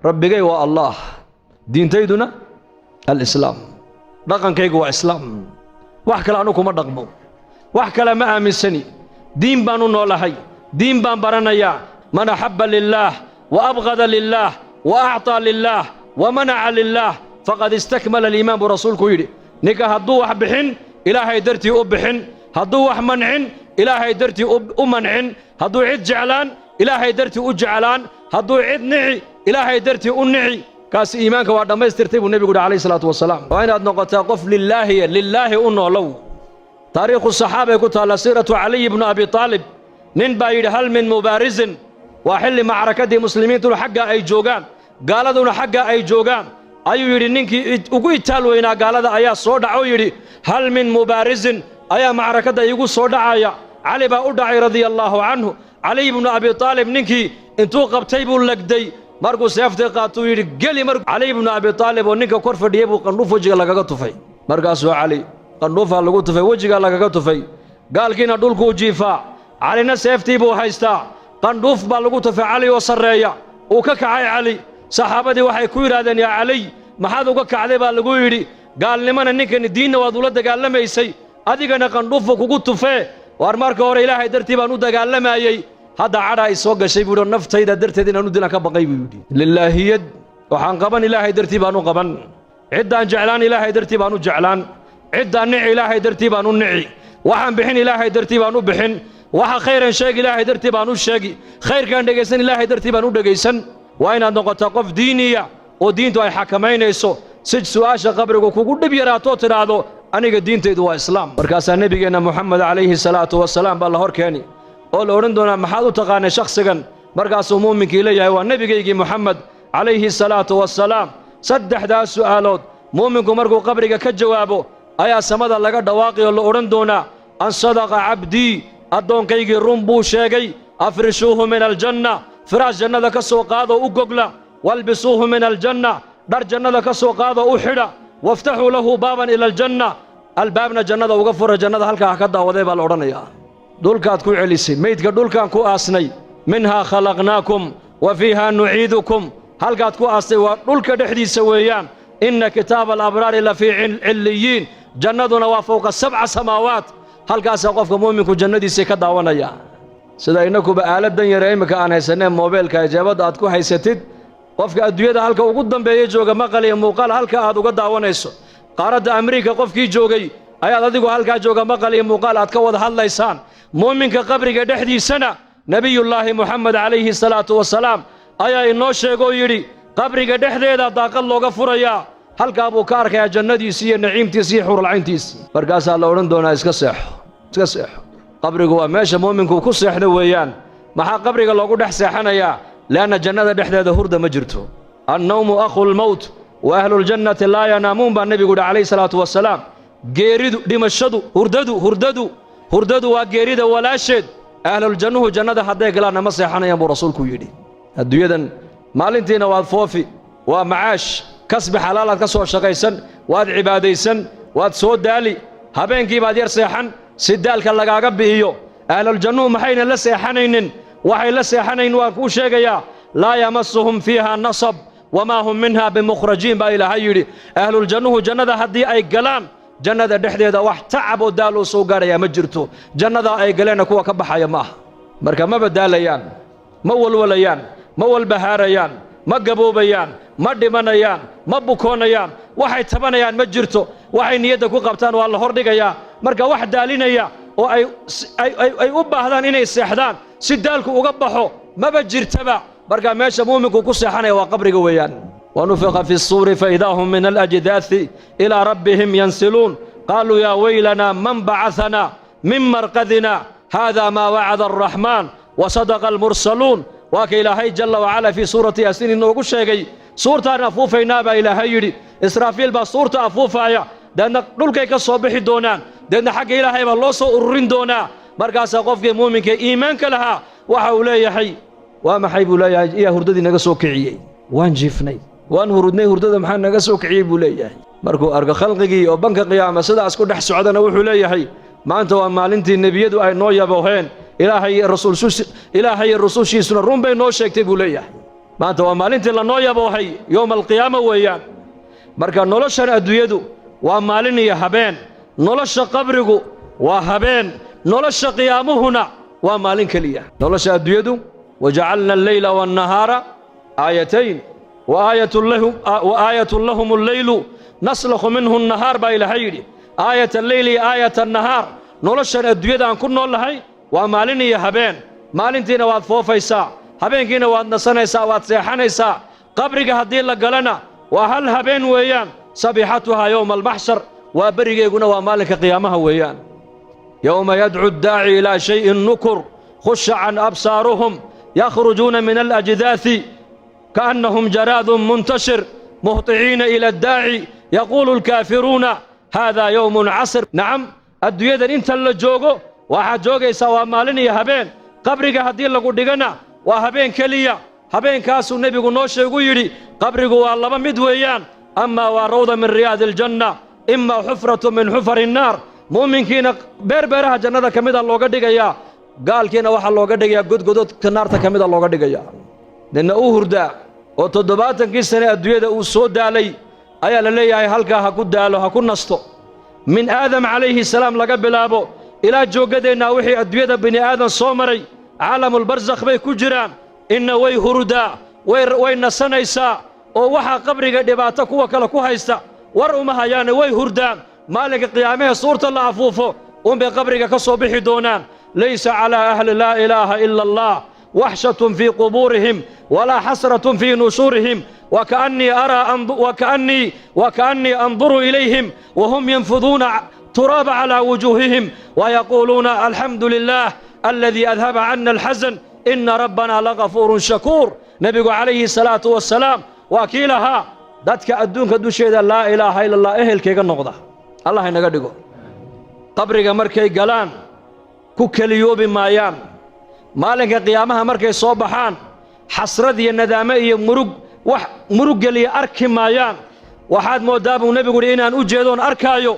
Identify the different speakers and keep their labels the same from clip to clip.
Speaker 1: Rabbigay waa Allah, diintayduna alislaam, dhaqankaygu waa islaam. Wax kale anu kuma dhaqmo, wax kale ma aaminsani. Diin baan u noolahay, diin baan baranayaa. Man axabba lilaah wa abqada lilaah wa acطaa lilaah wa manaca lilaah faqad istakmala aliimaan, buu rasuulku yidhi. Ninka hadduu wax bixin, Ilaahay dartii u bixin; hadduu wax mancin, Ilaahay dartii u mancin; hadduu cid jeclaan, Ilaahay dartii u jeclaan; hadduu cid nici, Ilaahay dartii u nici, kaasi iimaanka waa dhammaystirtay, buu nebigu yidhi calayhi salaatu wasalaam. Waa inaad noqotaa qof lilaahiya, lilaahi u noolow. Taariikhu saxaabay ku taalla, siiratu Caliy bnu Abi Taalib. Nin baa yidhi: "Hal min mubaarisin?" Waa xilli macrakadii muslimiintuna xagga ay joogaan, gaaladuna xagga ay joogaan, ayuu yidhi. Ninkii ugu itaal weynaa gaalada ayaa soo dhaca oo yidhi: "Hal min mubaarisin?" Ayaa macrakadda iigu soo dhacaya. Cali baa u dhacay, radia allaahu canhu. Caliy bnu Abi Taalib ninkii intuu qabtay buu legday. Markuu seeftii qaatuu yidhi: "Geli." Mar Caliy bnu Abi Taalib oo ninka kor fadhiyey buu qandhuuf wejiga lagaga tufay. Markaasuu Cali qandhuufaa lagu tufay, wejigaa lagaga tufay. Gaalkiina dhulkuu jiifaa, Calina seeftii buu haystaa. Qandhuuf baa lagu tufay Cali oo sarreeya. Uu ka kacay Cali. Saxaabadii waxay ku yidhahdeen: "Yaa Caliy, maxaad uga kacday?" baa lagu yidhi. "Gaalnimana ninkani diinna waad ula dagaalamaysay, adigana qandhuufu kugu tufee." "Waar, marka hore Ilaahay dartii baan u dagaalamayey, hadda cadhaa i soo gashay," buu yidhi, "naftayda darteed inaan u dilaan ka baqay," buu yidhi. Lilaahiyad waxaan qaban, Ilaahay dartii baan u qaban. Ciddaan jeclaan, Ilaahay dartii baan u jeclaan. Ciddaan nici, Ilaahay dartii baan u nici. Waxaan bixin, Ilaahay dartii baan u bixin. Waxa khayran sheegi, Ilaahay dartii baan u sheegi. Khayrkaan dhegaysan, Ilaahay dartii baan u dhegaysan. Waa inaad noqotaa qof diiniya oo diintu ay xakamaynayso, si su'aasha qabrigu kugu dhib yaraatoo tidhaahdo: "Aniga diintaydu waa islaam." Markaasaa nebigeenna Moxamed calayhi salaatu wasalaam baa la hor keeni oo la odhan doonaa: "Maxaad u taqaanay shakhsigan?" Markaasuu muuminkii leeyahay: "Waa nebigaygii Moxamed calayhi salaatu wasalaam." Saddexdaas su'aalood muuminku markuu qabriga ka jawaabo ayaa samada laga dhawaaqi oo la odhan doonaa: "An sadaqa cabdii, addoonkaygii run buu sheegay. Afrishuuhu min aljanna, firaash jannada ka soo qaadoo u gogla. Walbisuuhu min aljanna, dhar jannada ka soo qaadoo u xidha. Waftaxuu lahu baaban ila aljanna, albaabna jannada uga fura, jannada halkaa ha ka daawaday," baa la odhanayaa. Dhulkaad ku celisay meydka, dhulkaan ku aasnay. Minhaa khalaqnaakum wa fiihaa nuciidukum. Halkaad ku aastay waa dhulka dhexdiisa weeyaan. Inna kitaaba alabraari la fii cilliyiin. Jannaduna waa fowqa sabca samaawaat. Halkaasaa qofka mu'minku jannadiisii ka daawanaya. Sida innakuba aaladan yare imminka aan haysanee moobeelka ijaabadda aad ku haysatid, qofka adduunyada halka ugu dambeeya jooga maqal iyo muuqaal halka aad uga daawanayso. Qaaradda Amriika qofkii joogay ayaad adigu halkaa jooga maqal iyo muuqaal aad ka wada hadlaysaan. Muuminka qabriga dhexdiisana Nebiyullaahi Moxamed calayhi salaatu wasalaam ayaa inoo sheegoo yidhi: qabriga dhexdeeda daaqad looga furayaa, halkaa buu ka arkayaa jannadiisii iyo naciimtiisi iyo xuuralcayntiisii. Markaasaa la odhan doonaa: "Iska seexo, iska seexo." Qabrigu waa meesha muuminku ku seexdo weeyaan. Maxaa qabriga loogu dhex seexanayaa? Leanna jannada dhexdeeda hurda ma jirto. "Annawmu akhu lmowt wa ahluljannati laa yanaamuun," baa nebigu yidhi calayhi salaatu wasalaam. Geeridu, dhimashadu, hurdadu waa geerida walaasheed. Ahluljannuhu jannada hadday galaanna ma seexanayaan, buu rasuulku yidhi. Adduunyadan maalintiina waad foofi, waa macaash, kasbi xalaalaad ka soo shaqaysan, waad cibaadaysan, waad soo daali, habeenkii baad yar seexan si daalka lagaaga bi'iyo. Ahluljannuhu maxayna la seexanaynin? Waxay la seexanayn waan kuu sheegayaa. "Laa yamasuhum fiiha nasab wamaa hum minha bimukhrajiin," baa Ilaahay yidhi. Ahluljannuhu jannada haddii ay galaan, jannada dhexdeeda wax tacab oo daaloo soo gaadhayaa ma jirto. Jannadaa ay galeenna kuwa ka baxaya ma aha. Marka maba daalayaan, ma walwalayaan, ma walbahaarayaan, ma gaboobayaan, ma dhimanayaan, ma bukoonayaan. Waxay tabanayaan ma jirto. Waxay niyadda ku qabtaan waa la hordhigayaa. Marka wax daalinaya oo ay u baahdaan inay seexdaan si daalku uga baxo maba jirtaba. Marka meesha muuminku ku seexanaya waa qabriga weeyaan. Wanufiqa fi الsuuri faidaa hum min alajdaasi ilaa rabbihim yansiluun. Qaaluu yaa weylanaa man bacaثanaa min marqadina hada maa wacada alraxmaan wasadaqa almursaluun. Waa ka Ilaahay jalla wacala fii suurati Yaasiin inoogu sheegay. Suurtaan afuufaynaa, baa Ilaahay yidhi. Israafiil baa suurta afuufaaya. Deedna dhulkay ka soo bixi doonaan, deedna xagga Ilaahay baa loo soo ururin doonaa. Markaasaa qofkii muuminka iimaanka lahaa waxa uu leeyahay: "Waa maxay?" buu leeyahay. "Iyaa hurdadii naga soo kiciyey? Waan jiifnay, waan hurudnay, hurdada maxaa naga soo kiciyey?" buu leeyahay. Markuu arko khalqigii oo banka qiyaama sidaas ku dhex socdana, wuxuu leeyahay: "Maanta waa maalintii nebiyadu ay noo yabooheen. Ilaahay iyo rusushiisuna run bay noo sheegtay," buu leeyahay. Maanta waa maalintii lanoo yaboohay, yowma alqiyaama weeyaan. Marka noloshan adduunyadu waa maalin iyo habeen, nolosha qabrigu waa habeen, nolosha qiyaamuhuna waa maalin keliya. Nolosha adduunyadu wajacalna alleyla waannahaara aayatayn wa aayatun lahum alleylu naslakhu minhu annahaar baa Ilaahay yidhi. Aayat alleyli iyo aayat annahaar. Noloshan adduunyada aan ku nool nahay waa maalin iyo habeen. Maalintiina waad foofaysaa, habeenkiina waad nasanaysaa, waad seexanaysaa. Qabriga haddii la galana waa hal habeen weeyaan, sabixatuhaa yowma almaxshar, waa berigeyguna waa maalinka qiyaamaha weeyaan. Yowma yadcu addaaci ilaa shayin nukur khusha can absaaruhum yakhrujuuna min alajdaasi kaannahum jaraadun muntashir muhطiciina ila addaaci yaquulu alkaafiruuna haadaa yowmun casr. Nacam, adduunyadan inta la joogo waxaad joogaysaa waa maalin iyo habeen. Qabriga haddii lagu dhigana waa habeen keliya. Habeenkaasuu nebigu noo sheegu yidhi qabrigu waa laba mid weeyaan, amaa waa rawda min riyaadi aljanna, imaa xufratu min xufari innaar. Mu'minkiina beerbeeraha jannada ka mida looga dhigayaa, gaalkiina waxaa looga dhigayaa godgododka naarta ka mida looga dhigayaa. Ninna uu hurdaa oo 70kii sane adduunyada uu soo daalay ayaa la leeyahay halkaa ha ku daalo, ha ku nasto. Min Aadam calayhi salaam laga bilaabo ilaa jooggadeennaa wixii adduunyada bini aadan soo maray caalamulbarsakh bay ku jiraan. Inna way hurdaa, way nasanaysaa, oo waxaa qabriga dhibaato kuwa kale ku haysta war uma hayaane, way hurdaan. Maalinka qiyaamahee suurta la afuufo unbay qabriga ka soo bixi doonaan. Laysa calaa ahli laa ilaaha ila allah waxshatun fii qubuurihim walaa xasratun fii nushuurihim waka'annii anduru ilayhim wahum yanfuduuna turaaba calaa wujuuhihim wayaquuluuna alxamdu lilaah aladii adhaba cana alxasan ina rabbanaa lagafuurun shakuur. Nebigu calayhi salaatu wasalaam waa kii lahaa dadka adduunka dusheeda laa ilaaha ila allah ehelkayga noqda, Allah inaga dhigo. Qabriga markay galaan ku keliyoobi maayaan. Maalinka qiyaamaha markay soo baxaan xasrad iyo nadaame iyo murug wax murug geliya arki maayaan. Waxaad mooddaa buu nebigu yidhi inaan u jeedoon arkaayo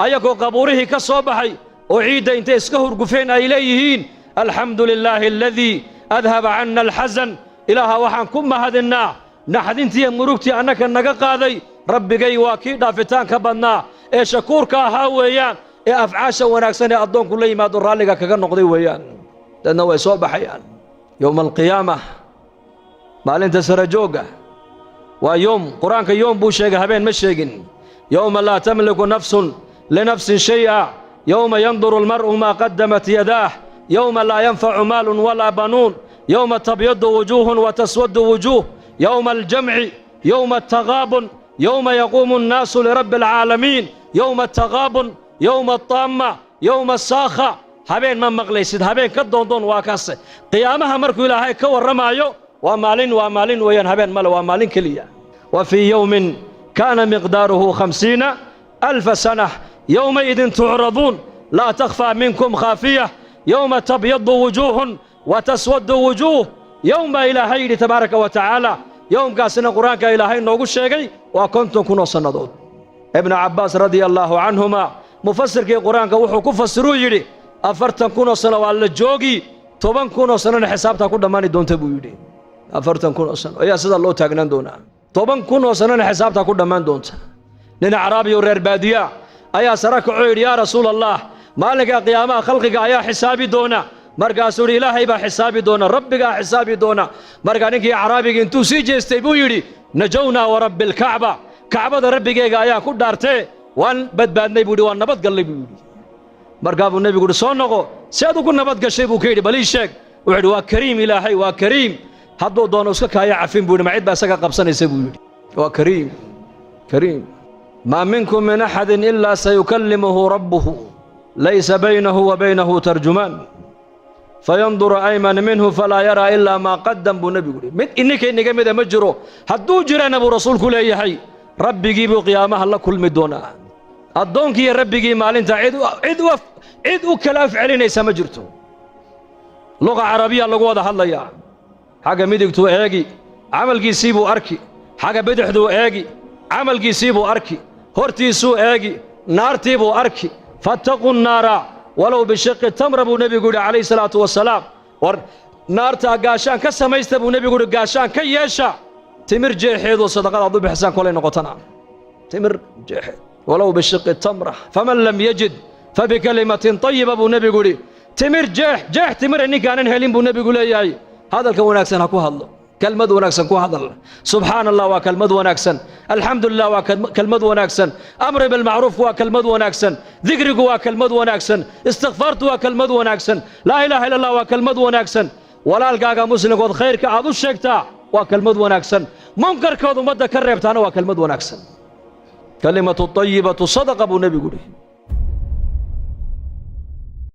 Speaker 1: ayagoo qabuurihii ka soo baxay oo ciidda intay iska hurgufeen ay leeyihiin alxamdu lilaahi aladii adhaba canna alxasan. Ilaaha waxaan ku mahadinnaa naxdintiiyo murugtii annaka naga qaaday. Rabbigay waa kii dhaafitaanka badnaa ee shakuurka ahaa weeyaan, ee afcaasha wanaagsan ee addoonku la yimaado raalliga kaga noqday weeyaan. Dadna way soo baxayaan yowma alqiyaama, maalinta sarajoogga. Waa yoom, qur-aanka yoom buu sheegay, habeen ma sheegin. Yowma laa tamliku nafsun linafsin shay'a, yowma yanduru almar'u maa qaddamat yadaah, yowma laa yanfacu maalun walaa banuun, yowma tabyadu wujuuhun wa taswadu wujuuh, yowma aljamci, yowma altagaabun, yowma yaquumu annaasu lirabbi alcaalamiin, yowma altagaabun, yowma altaamma, yowma asaakha. Habeen ma maqlaysid, habeen ka doondoon waa kaase. Qiyaamaha markuu Ilaahay ka warramaayo waa maalin, waa maalin weeyaan, habeen male, waa maalin keliya. Wa fii yowmin kaana miqdaaruhu 50,000 sanah yowmaidin tucraduun laa takhfaa minkum khaafiya yowma tabyadu wujuuhun wa taswadu wujuuh. Yowm baa Ilaahay yidhi tabaaraka wa tacaala. Yowmkaasina qur-aanka Ilaahay noogu sheegay waa 50,000 oo sannadood. Ibnu Cabbaas radia allaahu canhuma, mufasirkii qur-aanka, wuxuu ku fasiruu yidhi 40,000 oo sano waa la joogi, 10,000 oo sanona xisaabtaa ku dhammaani doonta buu yidhi. 40,000 oo sano ayaa sidaa loo taagnaan doonaa, 10,000 oo sanona xisaabtaa ku dhammaan doonta. Nin acraabi oo reer baadiya ayaa sara kacoo yidhi, yaa rasuul Allah, maalinka qiyaamaha khalqiga ayaa xisaabi doona? Markaasuu yidhi, Ilaahay baa xisaabi doona, Rabbigaa xisaabi doona. Markaa ninkii acraabigii intuu sii jeestay buu yidhi, najownaa warabbi alkacba, kacbada Rabbigeyga ayaa ku dhaartee waan badbaadnay buu yidhi, waan nabadgallay buu yidhi. Markaa buu nebigu yidhi, soo noqo, si aad ugu nabad gashay buu ka yidhi, bal ii sheeg. Wuxuu yidhi, waa kariim Ilaahay, waa kariim, hadduu doono iska kaaya cafin buu yidhi, ma cid baa isaga qabsanaysa buu yidhi. Waa kariim, kariim. Maa minkum min axadin ilaa sayukallimuhu rabbuhu laysa baynahu wa baynahu tarjumaan fayanduru aymana minhu falaa yaraa ilaa maa qaddam buu nebigu yidhi. Mid ininka inaga mida ma jiro, hadduu jirana buu rasuulku leeyahay, Rabbigii buu qiyaamaha la kulmi doonaa. Addoonkiiyo Rabbigii maalinta cid u kala af celinaysa ma jirto. Luqa carabiya lagu wada hadlayaa. Xagga midigtuu eegi, camalkiisii buu arki; xagga bidixduu eegi, camalkiisii buu arki; hortiisuu eegi, naartii buu arki. Fattaquu nnaara walow bishiqi tamra buu nebigu yidhi calayhi salaatu wasalaam. War Naartaa gaashaan ka samaysta, buu Nebigu uhi, gaashaan ka yeesha timir jeexeedoo sadaqadaad u bixisaan kolay noqotana timir jeexeed, ولو بشق تمرة، فمن لم يجد فبكلمة طيبة, buu Nebigu yidhi. Timir jeex, jeex timira ninkaanan helin, buu Nebigu leeyahay, hadalka wanaagsan ha ku hadlo, kelmad wanaagsan ku hadal. Subxaana Allah waa kelmad wanaagsan, alxamdu lilah waa kelmad wanaagsan, amri bilmacruuf waa kelmad wanaagsan, dikrigu waa kelmad wanaagsan, istikfaartu waa kelmad wanaagsan, laa ilaaha illa Allah waa kelmad wanaagsan, walaalkaaga muslimkood khayrka aad u sheegtaa waa kelmad wanaagsan, munkarkood ummadda ka reebtaana waa kelmad wanaagsan. كلمة طيبة صدقة, buu Nebigu yidhi.